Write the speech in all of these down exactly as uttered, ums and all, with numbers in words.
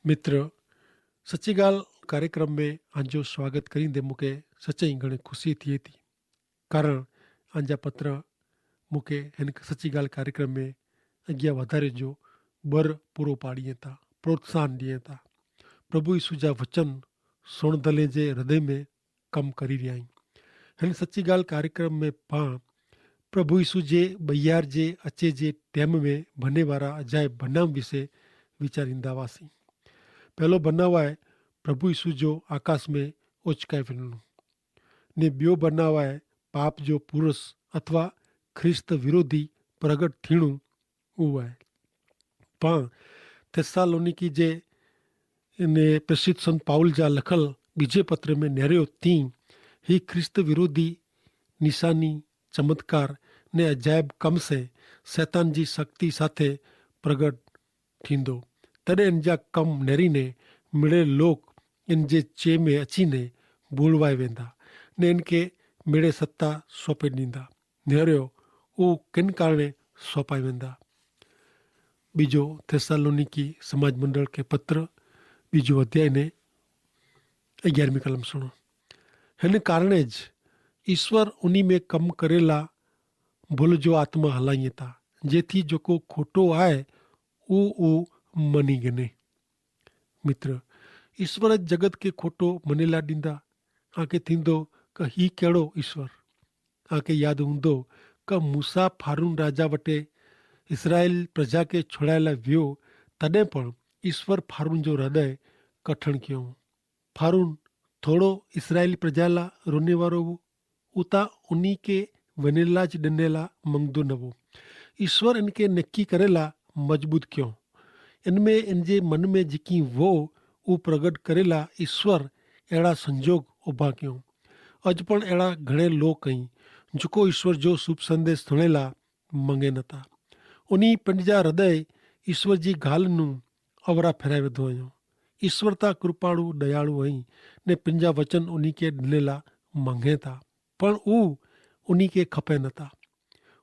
મિત્ર, સચ્ચી ગાલ કાર્યક્રમ મેં આજો સ્વાગત કરીંદે મુકે સચ્ચી ઘણી ખુશી થી થી. કારણ આજા પત્ર મુકે હેનક સચ્ચી ગાલ કાર્યક્રમ મેં અગિયા વધારે જો બર પૂરો પાડીએ તા, પ્રોત્સાહન દિયે તા. પ્રભુ ઈસુ જા વચન સુણધલે જે હૃદય મેં કમ કરી રહ્યા હૈં. હેન સચ્ચી ગાલ કાર્યક્રમ મેં પાં પ્રભુ ઈસુ જે બૈયાર જે અચ્છે જે ટેમ મેં ભને વારા અજાયબ ભનામ વિશે વિચારિંદા વાસી. પહેલો ભનાવાએ પ્રભુ ઈસુ જો આકાશ મેં ઓચકાઈ ફેરણું, ને બ્યો ભનાવાએ પાપ જો પુરુષ અથવા ખ્રિસ્ત વિરોધી પ્રગટ થીણું ઉવાએ. પાં થેસ્સાલોનિકી જે ને પ્રેસિત સંત પાઉલ જા લખલ બીજે પત્ર મેં નેર્યો તી, હી ખ્રિસ્ત વિરોધી નિશાની, ચમત્કાર ને અજાયબ કમ સે સૈતાન જી શક્તિ સાથે પ્રગટ થીંદો. તદે એન જા કમ નેરી ને મિડે લોક એન જે ચે મેં અચી ને ભૂલવાઈ વેંદા, ને એન કે મિડે સત્તા સોંપે દીંદા. નેર્યો ઉ કેન કારણે સોંપાઈ વેંદા. બીજો થેસ્સાલોનિકી સમાજ મંડળ કે પત્ર બીજો અધ્યાય ને અગિયારમી કલમ સુણો. હેન કારણે જ ઈસ્વર ઉની મેં કમ કરેલા ભલ જો આત્મા હલાઈ તા, જેથી જોકો ખોટો આય ઉ ઉ મની ગને. મિત્ર, ઈસ્વર જ જગત કે ખોટો મનેલા દીંદા. આકે થીંદો કે હી કેડો ઈસ્વર? આકે યાદ હુંદો કે મૂસા ફારૂન રાજા વટે ઇસરાયેલ પ્રજા કે છોડાયેલા વ્યો, તદે પણ ઇશ્વર ફારૂન જો હૃદય કઠણ ક્યો. ફારૂન થોડો ઇસરાયેલ પ્રજાલા રોને વારો વો, ઉતા ઉની કે વનેલા જ દનેલા મંગદો નવો. ઇશ્વર એનકે નક્કી કરેલા મજબૂત ક્યો. એનમેં એનજે મન મેં જેકી વો ઉપ્રગટ કરેલા ઇશ્વર એડા સંજોગ ઉભા ક્યો. અજ પણ એડા ઘણે લોક અહીં, જોકો ઇશ્વર જો શુભ સંદેશ સુણેલા મંગે નતા. ઉની પંજા હૃદય ઇશ્વર જી ગાલ નું અવરા ફેરાવે ધોયો. ઇશ્વર તા કૃપાળુ દયાળુ અહીં, ને પંજા વચન ઉની કે દનેલા મંગે તા, પણ ઉ ઉની કે ખપે નતા.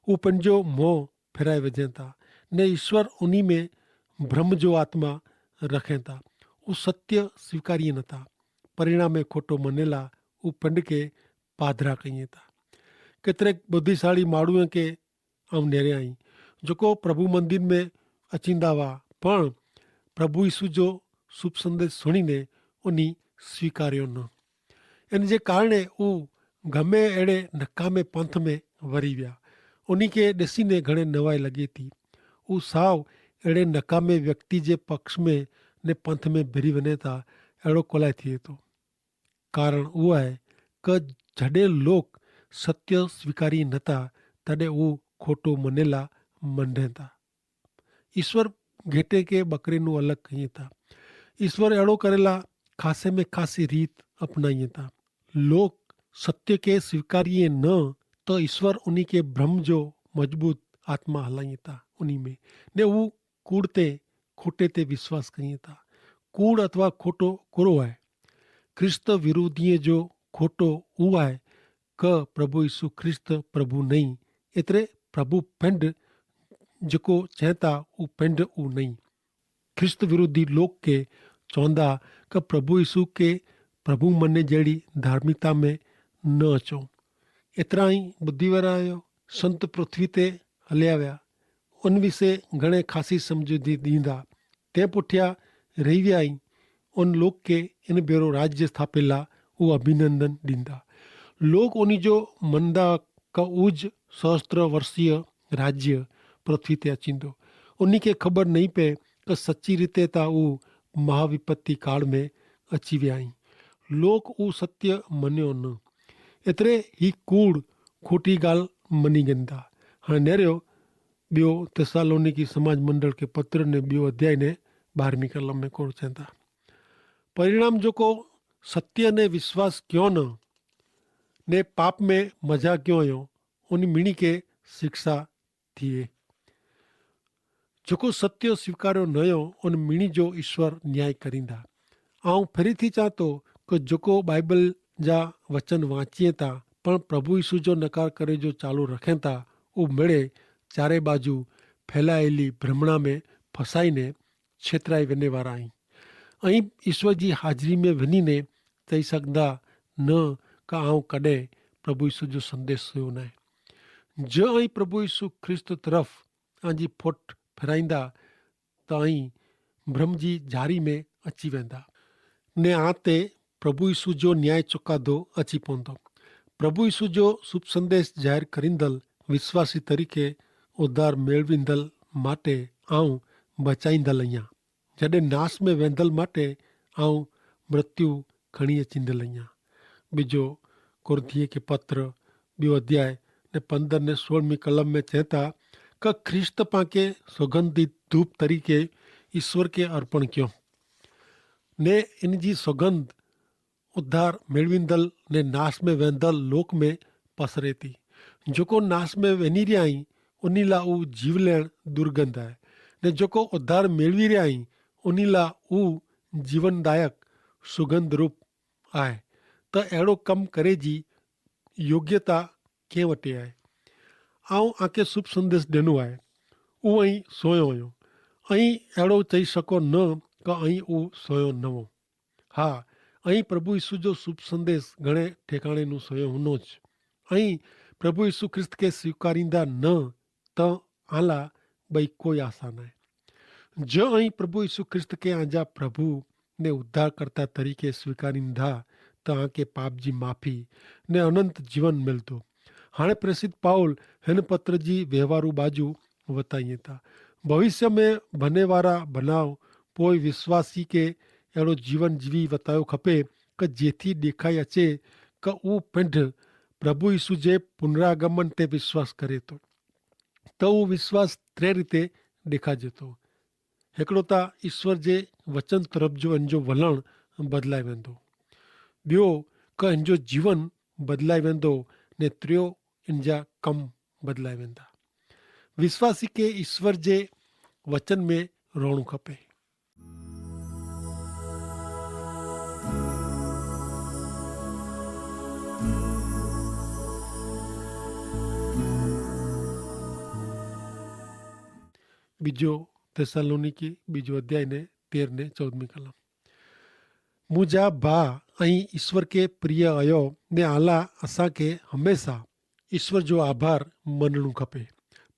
ઉપને જો મોં ફેરાઈ વજેતા, ને ઈસ્વર ઉની મેં ભ્રમ જો આત્મા રખેતા. ઉસત્ય સ્વીકારી નતા. પરિણામે ખોટો મનેલા ઉપને કે પાધરા કહિયે તા. કેતરેક બુદ્ધિશાળી માણુએ કે આવ નેરે આઈ, જોકો પ્રભુ મંદિર મેં અચિંદા વા, પણ પ્રભુ ઈસુ જો શુભ સંદેશ સુણીને ઉની સ્વીકાર્યો ન. એન જે કારણે ઉં ગમે એડે નકામે પંથ મેં વરી વ્યા. ઉની કે દેસી ને ઘણે નવાઈ લગી તી. ઉં સાવ એડે નકામે વ્યક્તિ જે પક્ષ મેં ને પંથ મેં ભરી વને તા એડો કોલાઈ થી તો. કારણ ઉં હૈ કે જડે લોક સત્ય સ્વીકારી નતા, તદે ઉં ખોટો મનેલા મંડે તા. ઈસ્વર ઘેટે કે બકરેનું અલગ કહિયે તા. ઈસ્વર એડો કરેલા ખાસે મેં ખાસી રીત અપનાઈ તા. લોક સત્ય કે સ્વીકારી ન, તો ઈસ્વર ઉની કે ભ્રમ જો મજબૂત આત્મા હલાઈ તા ઉની મેં, ને ઉં કૂડ તે ખોટે તે વિશ્વાસ કહિયે તા. કૂડ અથવા ખોટો કોરો હૈ? ખ્રિસ્ત વિરોધીએ જો ખોટો ઉ હૈ કે પ્રભુ ઈસુ ખ્રિસ્ત પ્રભુ નહીં, એતરે પ્રભુ પેંડ જેકો ચેંતા ઉ પેંડ ઉ નહીં. ખ્રિસ્ત વિરોધી લોક કે ચોંદા કે પ્રભુ ઈસુ કે પ્રભુ મને જેડી ધાર્મિકતા મેં ન અચો. એતરા અહીં બુદ્ધિવારા આયો, સંત પૃથ્વી તે હલ્યાવ્યા. ઉન વિશે ઘણે ખાસી સમઝુદી દીંદા. તે પુઠ્યા રહીવ્યા અહીં. ઉન લોક કે એન ભેરો રાજ્ય સ્થાપેલા ઉ અભિનંદન દીંદા. લોક ઉની જો મનદા કા ઉજ સહસ્ત્ર વર્ષીય રાજ્ય પૃથ્વી તે અચીંદો. ઉની કે ખબર નહીં પે કે સચ્ચી રીતે તા ઉ મહાવિપત્તિ કાળ મેં અચીવ્યા અહીં. લોક ઉ સત્ય મન્યો ન. એતરે હી કૂડ ખોટી ગાલ મની ગંદા. હણે નેર્યો બ્યો થેસ્સાલોનિકી સમાજ મંડળ કે પત્ર ને બ્યો અધ્યાય ને બારમી કલમ મેં કોર ચેંતા. પરિણામ જોકો સત્ય ને વિશ્વાસ ક્યો ન, ને પાપ મેં મજા ક્યો યો, ઉની મિણી કે શિક્ષા થિયે. જોકો સત્ય સ્વીકાર્યો નયો, ઉન મિણી જો ઈસ્વર ન્યાય કરીંદા. આઉં ફેરી થી ચાંતો કે જોકો બાઈબલ જા વચન વાંચીએ તા પણ પ્રભુ ઈસુ જો નકાર કરે જો ચાલુ રખેં તા, ઉં મેળે ચારે બાજુ ફેલાયેલી ભ્રમણા મેં ફસાઈ ને છેતરાઈ વેને વારા અહીં. અહીં ઈસ્વર જી હાજરી મેં વિની ને ચહી સકદા ન કા આઉં કદે પ્રભુ ઈસુ જો સંદેસ સોયો નાય. જો અહીં પ્રભુ ઈસુ ખ્રિસ્ત તરફ આજી ફોટ ફેરાઈંદા, તો અહીં ભ્રમ જી જારી મેં અચ્છી વેંદા. ને આતે પ્રભુ ઈસુ જો ન્યાય ચોકાદો અચ્છી પોંદો. પ્રભુ ઈસુ જો શુભ સંદેસ જાહેર કરીંદલ વિશ્વાસી તરીકે ઉધાર મેળવીંદલ માટે આઉં બચાઈંદલ અહિયા. જડે નાસ મેં વેંધલ માટે આઉં મૃત્યુ ખણી અચિંદલ અહિયા. બીજો કોરિંથીય કે પત્ર, બ્યો અધ્યાય ને પંદર ને સોળમી કલમ મેં ચેતા, કે ખ્રિસ્ત પાંકે સોગંધિત ધૂપ તરીકે ઈસ્વર કે અર્પણ ક્યો, ને ઇનજી સોગંધ ઉદ્ધાર મેળવીંદલ ને નાસ મેં વેંધલ લોક મેં પસરે તી. જોકો નાસ મેં વેની રહ્યા હી ઉની લા ઉ જીવલેણ દુર્ગંધ આય, ને જોકો ઉદ્ધાર મેળવી રહ્યા હી ઉની લા ઉ જીવનદાયક સુગંધ રૂપ આય. તો એડો કમ કરે જી યોગ્યતા કેહ વટે આય? આઉં આકે શુભ સંદેસ દેનો આય. ઉ અહીં સોયો અયો. અહીં એડો ચહી શકો ન કે અહીં ઉ સોયો નવો. હા, અહીં પ્રભુ ઈસુ જો શુભ સંદેસ ઘણે ઠેકાણે નું સોયો હુનો જ. અહીં પ્રભુ ઈસુ ખ્રિસ્ત કે સ્વીકારીંદા ન તો આલા બઈ કોઈ આશા નાય. જો અહીં પ્રભુ ઈસુ ખ્રિસ્ત કે આજા પ્રભુ ને ઉદ્ધારકર્તા તરીકે સ્વીકારીંદા, તો આકે પાપ જી માફી ને અનંત જીવન મેલતો. હાણે પ્રેસિત પાઉલ હેન પત્ર જી વ્યવહારુ બાજુ વતાઈ થા. ભવિષ્ય મેં ભનેવારા ભનાવ પોય વિશ્વાસી કે એડો જીવન જીવી વતાયો ખપે, કે જેથી દેખાઈ અચે કે ઉં પિંડ પ્રભુ ઈસુ જે પુનરાગમન તે વિશ્વાસ કરે તો. તો ઉં વિશ્વાસ ત્રે રીતે દેખાજે તો. હેકડો તા ઈસ્વર જે વચન તરફ જો એનજો વલણ બદલાઈ વેંદો. બ્યો કે એનજો જીવન બદલાઈ વેંદો, ને ત્ર્યો એનજા કમ બદલાઈ વેંદા. વિશ્વાસી કે ઈસ્વર જે વચન મેં રોણું ખપે. બીજો થેસ્સાલોનીકી બીજો અધ્યાય ને તેર ને ચૌદમી કલમ. મુજા ભા અહીં ઈસ્વર કે પ્રિય અયો ને આલા અસાંકે હમેંસા ઈસ્વર જો આભાર મનણું ખપે.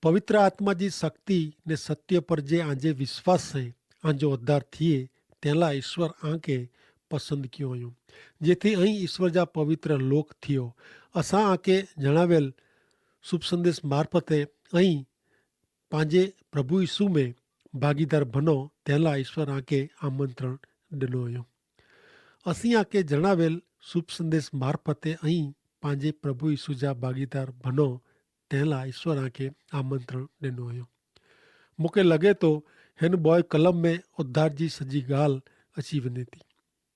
પવિત્ર આત્મા જી શક્તિ ને સત્ય પર જે આજે વિશ્વાસ સે આજો અધ્યાર થિયે તેલા ઈસ્વર આંકે પસંદ કિયો અયો, જેથી અહીં ઈસ્વર જા પવિત્ર લોક થિયો. અસાં આંકે જણાવેલ શુભ સંદેશ મારફતે અહીં પાંજે પ્રભુ ઈસુ મેં ભાગીદાર ભનો તેલા ઈસ્વર આંકે આમંત્રણ ડેનો અયો. અસી આંકે જણાવેલ શુભ સંદેશ મારફતે અહીં પાંજે પ્રભુ ઈસુ જા ભાગીદાર ભનો તેલા ઈસ્વર આંકે આમંત્રણ ડેનો અયો. મુકે લગે તો હેન બોય કલમ મેં ઉદ્ધાર જી સજી ગાલ અચી વને તી.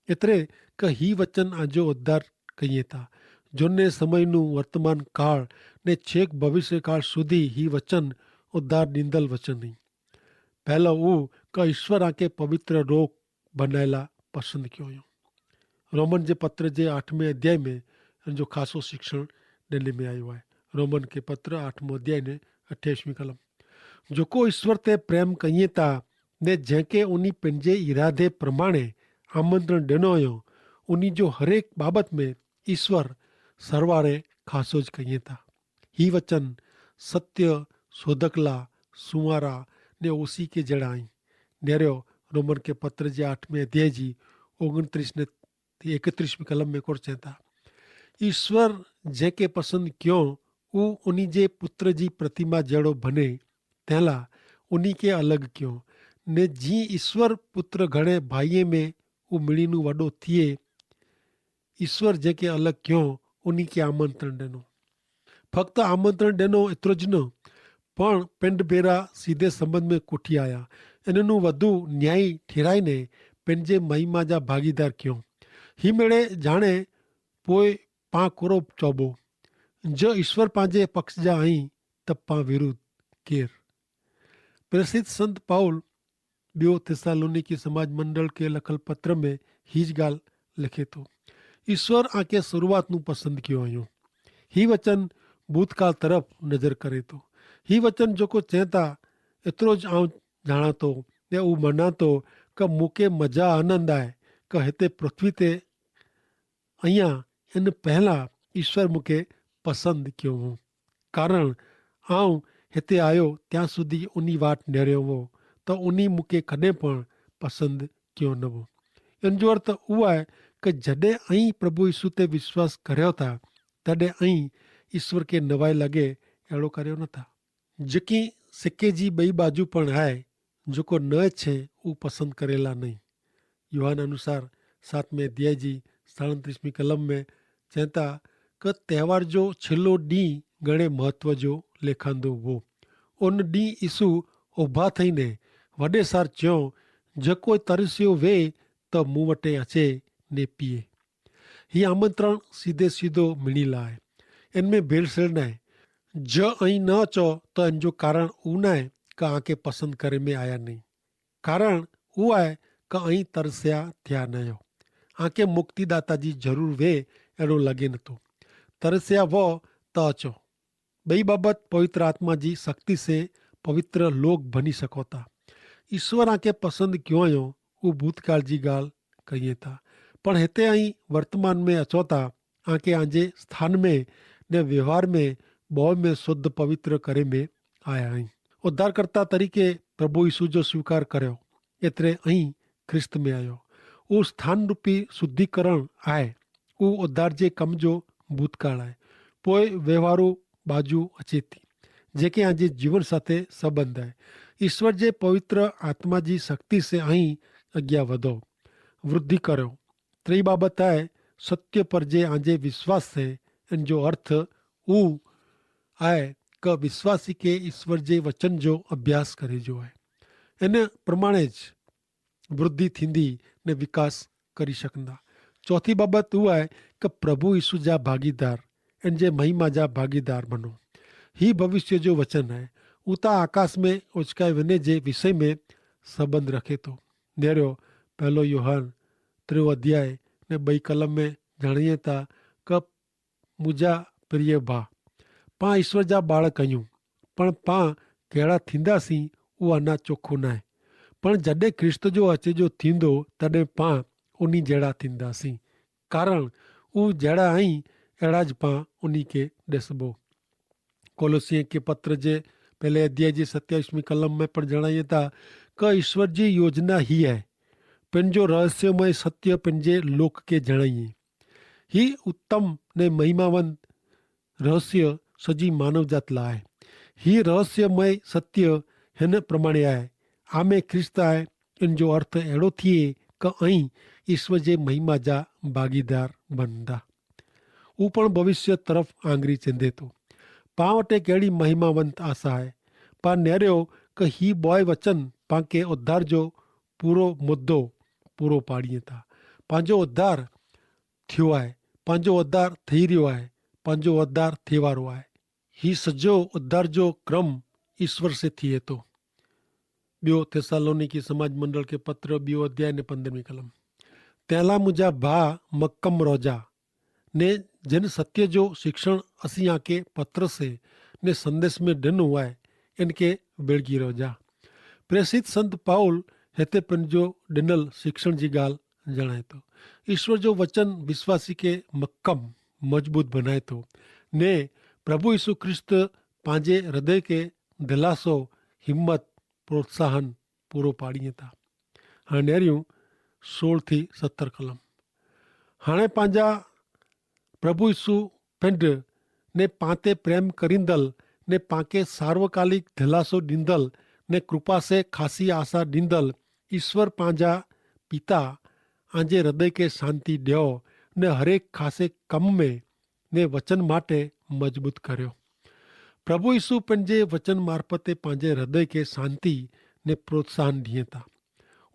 એતરે કે હી વચન આજો ઉદ્ધાર કહિએ તા, જોને સમયનું વર્તમાન કાળ ને છેક ભવિષ્યકાળ સુધી હી વચન ઉદ્ધાર દીંદલ વચન હી. પહેલો ઉં કે ઈસ્વર આંકે પવિત્ર રોગ બનાયેલા પસંદ ક્યો અયો. રોમન જે પત્ર જે આઠમે અધ્યાય મેં જો ખાસો શિક્ષણ દેને મેં આયો હૈ. રોમન કે પત્ર આઠમો અધ્યાય ને અઠ્યાઈસમી કલમ. જોકો ઈસ્વર તે પ્રેમ કહિએ તા ને જેંકે ઉની પેનજે ઇરાદે પ્રમાણે આમંત્રણ દેનો અયો, ઉની જો હરેક બાબત મેં ઈસ્વર સરવારે ખાસો જ કહિએ તા. હી વચન સત્ય, શોધકલા, સુવારા ને ઓસી કે જેડા અહીં. નેર્યો રોમન કે પત્ર જે આઠમે અધ્યાય જી ઓગણત્રીસ ને એકત્રીસમી કલમ મેં કોર ચેતા, ઈસ્વર જેંકે પસંદ ક્યો ઉ ઉની જે પુત્ર જી પ્રતિમા જેડો ભને તેલા ઉની કે અલગ ક્યો. ને જી ઈસ્વર પુત્ર ઘણે ભાઈએ મેં ઉ મિણીનું વડો થિયે, ઈસ્વર જેંકે અલગ ક્યો ઉની કે આમંત્રણ દેનો. ફક્ત આમંત્રણ દેનો એતરો જ ન, પણ પેંડ ભેરા સીધે સંબંધ મેં કોઠી આયા એનનું વધુ ન્યાયી ઠેરાઈ ને પેનજે મહિમા જા ભાગીદાર ક્યો. હી મેળે જાણે પોય પાં કોરો ચોબો, જો ઈસ્વર પાંજે પક્ષ જા અહીં તબ પાં વિરુદ્ધ કેર. પ્રેસિત સંત પાઉલ બ્યો થેસ્સાલોનીકી સમાજ મંડળ કે લખલ પત્ર મેં હી જ ગાલ લખે તો, ઈસ્વર આંકે શરૂઆતનું પસંદ ક્યો અયો. હી વચન ભૂતકાળ તરફ નજર કરે તો. હી વચન જોકો ચેતા એતરો જ આઉં જાણાતો ને ઉં મનાતો, કે મુકે મજા આનંદ આય કે હેતે પૃથ્વી તે અહિયા એન પહેલા ઈસ્વર મુકે પસંદ ક્યો હો. કારણ આઉં હેતે આયો ત્યાં સુધી ઉની વાટ નેર્યો હો, તો ઉની મુકે કદે પણ પસંદ ક્યો નવો. એન જો અર્થ ઉઆ હૈ કે જડે અહીં પ્રભુ ઈસુ તે વિશ્વાસ કર્યો થા, તદે અહીં ઈસ્વર કે નવાઈ લગે એડો કર્યો નથા. જેકી સિક્કે જી બઈ બાજુ પણ હૈ, જોકો નય છે ઉં પસંદ કરેલા નહીં. યોહાન અનુસાર સાતમે અધ્યાય જી સાડત્રીસમી કલમ મેં ચેતા કે તહેવાર જો છેલ્લો દી ગણે મહત્વ જો લેખાંદો વો. ઉન દી ઈસુ ઉભા થઈને વડે સાર ચ્યો, જે કોઈ તરસ્યો વે તો મું વટે અચે ને પીએ. હી આમંત્રણ સીધે સીધો મિણી લાય. એન મેં ભેરસેર નાય. જો અહીં ન અચો તો એન જો કારણ ઉનાય કે આંકે પસંદ કરે મેં આયા નહીં. કારણ ઉઆય કે અહીં તરસ્યા થ્યા નયો. આંકે મુક્તિદાતા જી જરૂર વે એડો લગે નતો. તરસ્યા વો તો અચો. બઈ બાબત પવિત્ર આત્મા જી શક્તિ સે પવિત્ર લોક ભની સકોતા. ઈસ્વર આંકે પસંદ ક્યોંયો ઉં ભૂતકાળ જી ગાલ કહિયે તા. પણ હેતે અહીં વર્તમાન મેં અચોતા આંકે આજે સ્થાન મેં ને વ્યવહાર મેં બહુ મેં શુદ્ધ પવિત્ર કરે મેં આયા અહીં. ઉદ્ધારકર્તા તરીકે પ્રભુ ઈસુ જો સ્વીકાર કર્યો, એતરે અહીં ખ્રિસ્ત મેં આયો. ઉં સ્થાન રૂપી શુદ્ધિકરણ આય. ઉં ઉદ્ધાર જે કમ જો ભૂતકાળ આય. પોય વ્યવહારો બાજુ અચેતી જેકે આજે જીવન સાથે સંબંધ આય. ઈસ્વર જે પવિત્ર આત્મા જી શક્તિ સે અહીં અજ્ઞા વધો વૃદ્ધિ કરો. ત્રિ બાબત આય સત્ય પર જે આજે વિશ્વાસ સે. એન જો અર્થ ઉ આય કે વિશ્વાસી કે ઈસ્વર જે વચન જો અભ્યાસ કરે જો આય. એન પ્રમાણે જ વૃદ્ધિ થીંદી ને વિકાસ કરી શકંદા. ચોથી બાબત ઉઆ હૈ કે પ્રભુ ઈસુ જા ભાગીદાર એન જે મહિમા જા ભાગીદાર બનો. હી ભવિષ્ય જો વચન હૈ ઉતા આકાશ મેં ઓચકાઈ વને જે વિષય મેં સંબંધ રખે તો. નેરો પહેલો યોહાન ત્રિયો અધ્યાય ને બઈ કલમ મેં જાણીએ તા કે મુજા પ્રિય ભા, પાં ઈસ્વર જા બાળક અયું, પણ પાં કહેડા થીંદા સી ઉઆના ચોખો નાય. પણ જડે ખ્રિસ્ત જો અચે જો થીંદો તદે પાં ઉની જેડા થીંદા સી. કારણ ઉજેડા અહીં એડા જ પાં ઉની કે દેસબો. કોલોસિયે કે પત્ર જે પહેલે અધ્યાય જે સત્યાવિશ મી કલમ મેં પણ જણાયે તા કે ઈસ્વર જી યોજના હી હૈ, પેનજો રહસ્યમય સત્ય પેનજે લોક કે જણાયે. હી ઉત્તમ ને મહિમાવંત રહસ્ય સજી માનવજાત લાય. હી રહસ્યમય સત્ય હેન પ્રમાણે આય. આમે ખ્રિસ્ત આય. એન જો અર્થ એડો થિયે કે અહીં ઈસ્વર જે મહિમા જા ભાગીદાર બનદા. ઉપણ ભવિષ્ય તરફ આંગરી ચેંધે તો. પાં વટે કહેડી મહિમાવંત આશા હૈ. પાં નેર્યો કે હી બોય વચન પાંકે ઉદ્ધાર જો પૂરો મુદ્દો પૂરો પાડીએ તા. પાંજો ઉદ્ધાર થ્યો આય. પાંજો ઉદ્ધાર થઈ રહ્યો આય. પાંજો ઉદ્ધાર થેવારો આય. હી સજો ઉદ્ધાર જો ક્રમ ઈસ્વર સે થિયે તો. બ્યો થેસ્સાલોનીકી સમાજ મંડળ કે પત્ર બ્યો અધ્યાય ને પંદ્રહ મી કલમ. તેલા મુજા ભા મક્કમ રોજા, ને જેન સત્ય જો શિક્ષણ અસિયા કે પત્ર સે ને સંદેશ મેં ડેન હુઆ હૈ, એન કે વેળગી રોજા. પ્રેસિત સંત પાઉલ હેતે પેનજો ડેનલ શિક્ષણ જી ગાલ જણાયતો. ઈસ્વર જો વચન વિશ્વાસી કે મક્કમ મજબૂત ભનાયતો, ને પ્રભુ ઈસુ ખ્રિસ્ત પાંજે હૃદય કે ધલાસો, હિંમત, પ્રોત્સાહન પૂરો પાડીએ તા. હણે નેર્યું સોળ થી સત્તર કલમ. હણે પાંજા પ્રભુ ઈસુ પેંડ ને પાંતે પ્રેમ કરીંદલ ને પાંકે સાર્વકાલિક ધલાસો દીંદલ ને કૃપાસે ખાસી આશા દીંદલ ઈસ્વર પાંજા પિતા આજે હૃદય કે શાંતિ દ્યો ને હરેક ખાસે કમ મેં ને વચન માટે મજબૂત કર્યો. પ્રભુ ઈસુ પન જે વચન મારફતે પાંજે હૃદય કે શાંતિ ને પ્રોત્સાહન દિયે તા.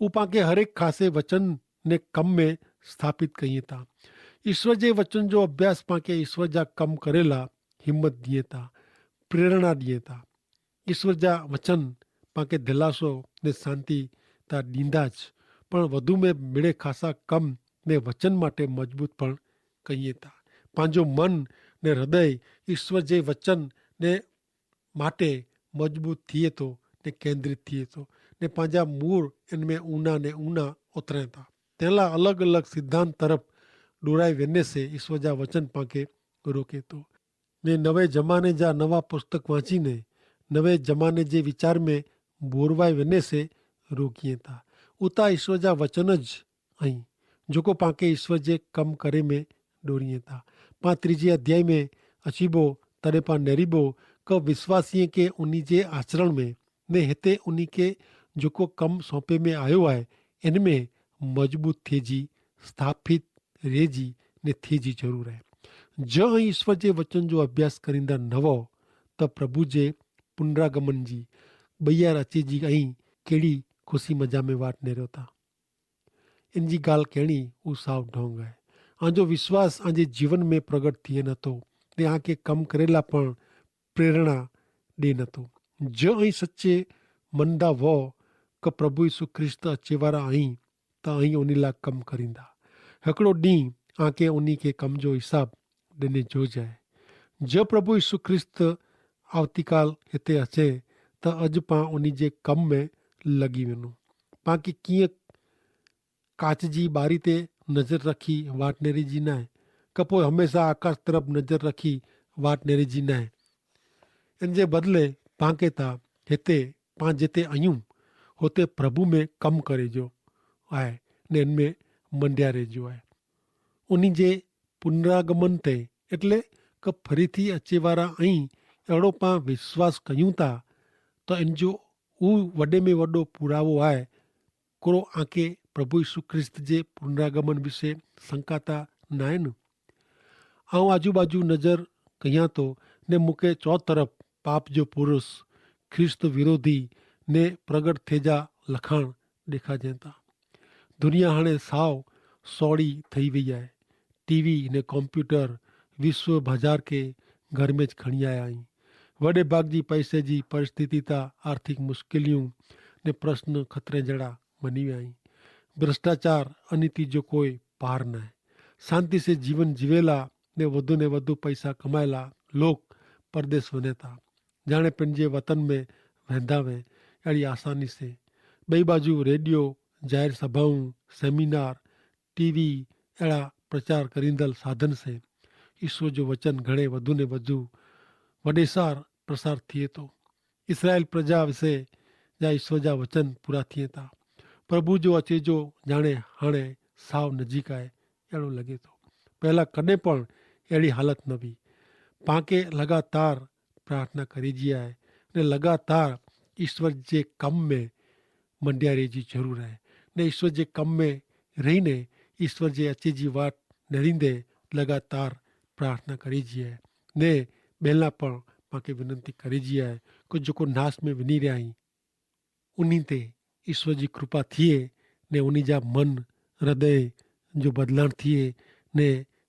ઉપાંકે હરેક ખાસે વચન ને કમ મેં સ્થાપિત કહિયે તા. ઈસ્વર જે વચન જો અભ્યાસ પાંકે ઈસ્વર જા કમ કરેલા હિંમત દિયે તા, પ્રેરણા દિયે તા. ઈસ્વર જા વચન પાંકે ધલાસો ને શાંતિ તા દીંદા જ, પણ વધુ મેં મેળે ખાસા કમ ને વચન માટે મજબૂત પણ કહિયે તા. પાંજો મન ને હૃદય ઈસ્વર જે વચન ને માટે મજબૂત થિયે તો ને કેન્દ્રિત થિયે તો. ને પાંજા મૂર એન મેં ઉના ને ઉના ઉતરે થા. તેલા અલગ અલગ સિદ્ધાંત તરફ ડોરાઈ વેને સે ઈસવ જા વચન પાંકે રોકે તો. ને નવે જમાને જા નવા પુસ્તક વાંચી ને નવે જમાને જે વિચાર મેં બોરવાઈ વેને સે રોકીએ થા. ઉતા ઈસવ જા વચન જ અહીં જોકો પાંકે ઈસવ જે કમ કરે મેં ડોરીએ થા. પાંત્રીજી અધ્યાય મેં અચીબો તરે પાં નેરીબો કે વિશ્વાસીએ કે ઉની જે આચરણ મેં ને હેતે ઉની કે જોકો કમ સોંપે મેં આયો આય એન મેં મજબૂત થે જી સ્થાપિત રહે જી ને થે જી જરૂર આય. જો અહીં ઈસવ જે વચન જો અભ્યાસ કરીંદા નવો તો પ્રભુ જે પુનરાગમન જી બૈયાર અચે જી અહીં કેડી ખુશી મજા મેં વાટ નેરો થા. એન જી ગાલ કહેણી ઉસાવ ઢોંગ હૈ. આજો વિશ્વાસ આજે જીવન મેં પ્રગટ થિયે નતો ને આકે કમ કરેલા પણ પ્રેરણા દે નતો. જો અહીં સચ્ચે મનદા વો કે પ્રભુ ઈસુ ખ્રિસ્ત અચેવારા અહીં તો અહીં ઓનીલા કમ કરીંદા. હેકડો દી આકે ઓની કે કમ જો હિસાબ દેને જો જાય. જો પ્રભુ ઈસુ ખ્રિસ્ત આવતી કાલ હેતે હશે તો અજ પાં ઓની જે કમ મેં લગી વેનું. પાંકે કિયા કાચ જી બારી તે નજર રખી વાટ નેરી જી નાય? કપો હમેંશા આકાશ તરફ નજર રખી વાટ નેરી જી નાય? એન જે બદલે પાંકે તા હેતે પાં જેતે અયું હોતે પ્રભુ મેં કમ કરે જો આય ને એન મેં મંડ્યા રહે જો આય. ઉની જે પુનરાગમન તે એટલે કે ફરીથી અચેવારા અહીં એડો પાં વિશ્વાસ કહ્યું તા તો એન જો ઉ વડે મેં વડો પુરાવો આય. કોરો આંકે પ્રભુ ઈસુ ખ્રિસ્ત જે પુનરાગમન વિશે સંકાતા નાય ન? આઉં આજુબાજુ નજર કહ્યા તો ને મુકે ચોતરફ પાપ જો પુરુષ ખ્રિસ્ત વિરોધી ને પ્રગટ થેજા લખાણ દેખાજેતા. દુનિયા હણે સાવ સોડી થઈ વૈયા હૈ. ટીવી ને કોમ્પ્યુટર વિશ્વ ભજાર કે ઘર મેં જ ખણિયા હૈ. વડે ભાગ જી પૈસે જી પરિસ્થિતિ તા આર્થિક મુશ્કેલિયું ને પ્રશ્ન ખતરે જેડા મની વ્યા હૈ. ભ્રષ્ટાચાર અનીતિ જો કોઈ પાર નાય. શાંતિ સે જીવન જીવેલા ને વધુ ને વધુ પૈસા કમાયેલા લોક પરદેશ વને તા જાણે પન જે વતન મેં વહેંદા વે એડી આસાની સે. બઈ બાજુ રેડિયો, જાહેર સભાઓ, સેમિનાર, ટીવી એડા પ્રચાર કરીંદલ સાધન સે ઈસુ જો વચન ઘણે વધુ ને વધુ વડેસાર પ્રસાર થિયે તો. ઇસરાયેલ પ્રજા વિશે જા ઈસુ જા વચન પૂરા થિયે તા. પ્રભુ જો અચે જો જાણે હાણે સાવ નજીક આય એડો લગે તો. પહેલા કદે પણ એડી હાલત નવી. પાંકે લગાતાર પ્રાર્થના કરી જી આય ને લગાતાર ઈસુ જે કમ મેં મંડ્યા રહી જી જરૂર આય. ને ઈસુ જે કમ મેં રહી ને ઈસુ જે અચે જી વાટ નરીંદે લગાતાર પ્રાર્થના કરી જી આય. ને બેલા પણ પાંકે વિનંતી કરી જી આય કે જોકો નાસ મેં વિની રહ્યા હી ઉની તે ઈસ્વર જી કૃપા થિયે ને ઉની જા મન હૃદય જો બદલાણ થિયે ને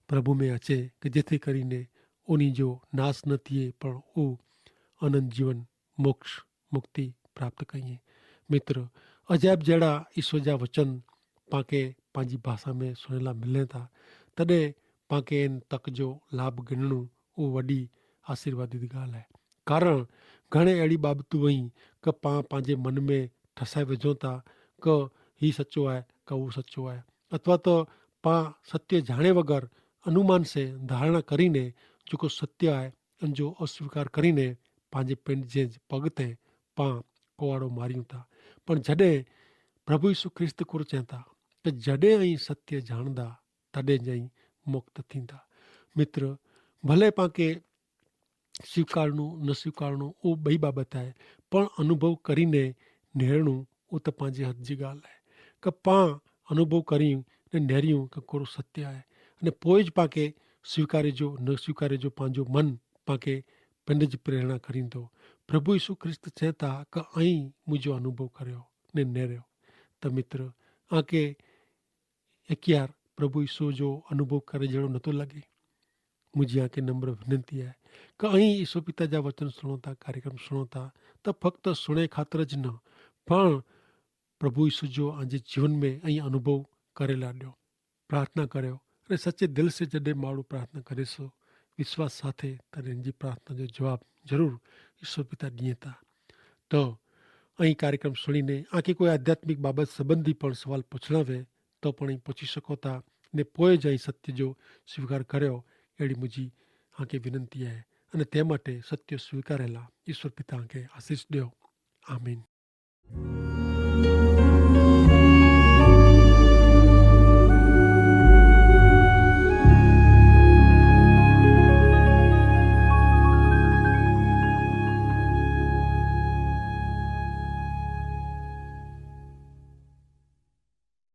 પ્રભુ મેં અચે કે જેથી કરી ને ઉની જો નાસ ન થિયે પણ ઉ અનંત જીવન મોક્ષ મુક્તિ પ્રાપ્ત કહિયે. મિત્ર, અજાયબ જેડા ઈસ્વર જા વચન પાંકે પાંજી ભાષા મેં સુનેલા મિલે થા, તદે પાંકે એન તક જો લાભ ગિનણું ઉ વડી આશીર્વાદિત ગાલ હૈ. કારણ ઘણે એડી બાબતું વહી કે પાં પાંજે મન મેં ઠસાઈ વજો થા કે હી સચો આય કે ઉ સચો આય, અથવા તો પાં સત્ય જાણે વગર અનુમાન સે ધારણા કરી ને જોકો સત્ય આય અન જો અસ્વીકાર કરી ને પાંજે પેંડ જે પગ તે પાં કોવાડો માર્યું થા. પણ જડે પ્રભુ ઈસુ ખ્રિસ્ત કુર ચેંતા કે જડે અહીં સત્ય જાણદા તદે જઈ મુક્ત થીંદા. મિત્ર, ભલે પાંકે સ્વીકારણું ન સ્વીકારણું ઉ બઈ બાબત હૈ, પણ અનુભવ કરીને નેરણું ઉ તો પાંજે હદ જી ગાલ હૈ. કે પાં અનુભવ કર્યું ને નેર્યું કે કોરો સત્ય હૈ, અને પોય જ પાંકે સ્વીકારે જો ન સ્વીકારે જો પાંજો મન પાંકે પેંડ જ પ્રેરણા કરીંદો. પ્રભુ ઈસુ ખ્રિસ્ત ચેંતા કે અહીં મુજો અનુભવ કર્યો ને નેર્યો. તો મિત્ર, આંકે એક્યાર પ્રભુ ઈસુ જો અનુભવ કરે જેડો નતો લગે. મુઝે આંકે નમ્ર વિનંતી હૈ કે અહીં ઈસુ પિતા જા વચન સુણોતા કાર્યક્રમ સુણોતા, તો ફક્ત સુણે ખાતર જ ન પણ પ્રભુ ઈસુ જો આજે જીવન મેં અહીં અનુભવ કરેલા દ્યો. પ્રાર્થના કર્યો અને સચ્ચે દિલ સે જડે માડો પ્રાર્થના કરે સો વિશ્વાસ સાથે તને એનજી પ્રાર્થના જો જવાબ જરૂર ઈસુ પિતા દિયે તા. તો અહીં કાર્યક્રમ સુણીને આંકે કોઈ આધ્યાત્મિક બાબત સંબંધી પણ સવાલ પછણાવે તો પણ અહીં પછીશકો થા. ને પોય જ અહીં સત્ય જો સ્વીકાર કર્યો એડી મુજી આંકે વિનંતી હૈ. અને તે માટે સત્ય સ્વીકારેલા ઈશ્વર પિતા આંકે આશીસ દ્યો. આમીન.